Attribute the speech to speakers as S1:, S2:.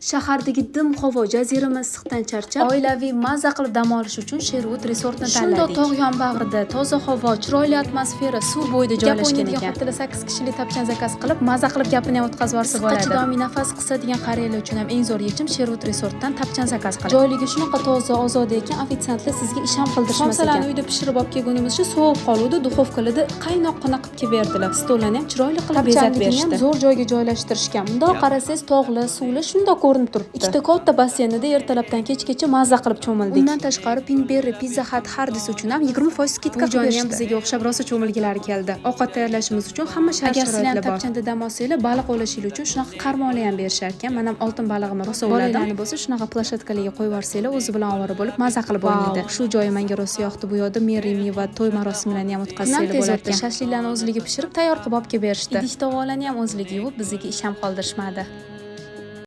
S1: Shahardagi dim havo, jazirama issiqdan charchab, oilaviy maza qilib dam olish uchun Sherwood Resortni tanladik. Shundoq tog' yonbag'rida, toza havo, chiroyli atmosfera, suv bo'yida joylashgan ekan. Xotinlar 8 kishilik tapchan zakaz qilib, maza qilib gapini ham o'tkazib yuborsa bo'ladi. Chidamli, nafas qisadigan qariyalar uchun ham eng zo'r yechim Sherwood Resortdan tapchan zakaz qilish. Joyligi shunaqa toza, ozoda ekan, ofitsiantlar sizga ish ham qildirishmas ekan. Somsalarni uyda pishirib olib kelgunimizcha sovib qoluvdi, duxovkalarda qaynoqqina qilib kelib berdilar. Stollarni ham chiroyli qilib bezab berishdi. Ham zo'r joyga joylashtirishgan. Bundoq qarasangiz, tog'li, suvli shundoq ko'rinib turibdi. Ikkita katta basseynida ertalabdan kechgacha maza qilib cho'mildik. Undan tashqari Pinkberry, Pizza Hut, Hardis uchun ham 20% скидка qilib berishdi. Ham bizga o'xshab rosa cho'milgilari keldi. Ovqat tayyorlashimiz uchun hamma shart
S2: Agar sizlar
S1: sharoitlar bor.
S2: Tapchanda dam olsanglar, baliq ovlashinglar uchun shunaqa qarmoqlar ham berishar ekan. Man ham oltin balig'imni rosa ovladim. Bolalarni bo'lsa shunaqa площадка larga qo'yib yuborsanglar, o'zi bilan ovora bo'lib, maza qilib o'ynaydi. Shu joyi menga rosa yoqdi. Bu yoqda Merry Me va to'y marosimlarini ham
S1: Kundan
S2: o'tkazsanglar
S1: tez
S2: bo'lar
S1: o'tdi.
S2: ekan.
S1: Shashliklarni o'zligi pishirib, tayyor qilib olib kelib berishdi.
S2: Idish tovoqlarni ham o'zligi yuvib, bizga ish ham qoldirishmadi.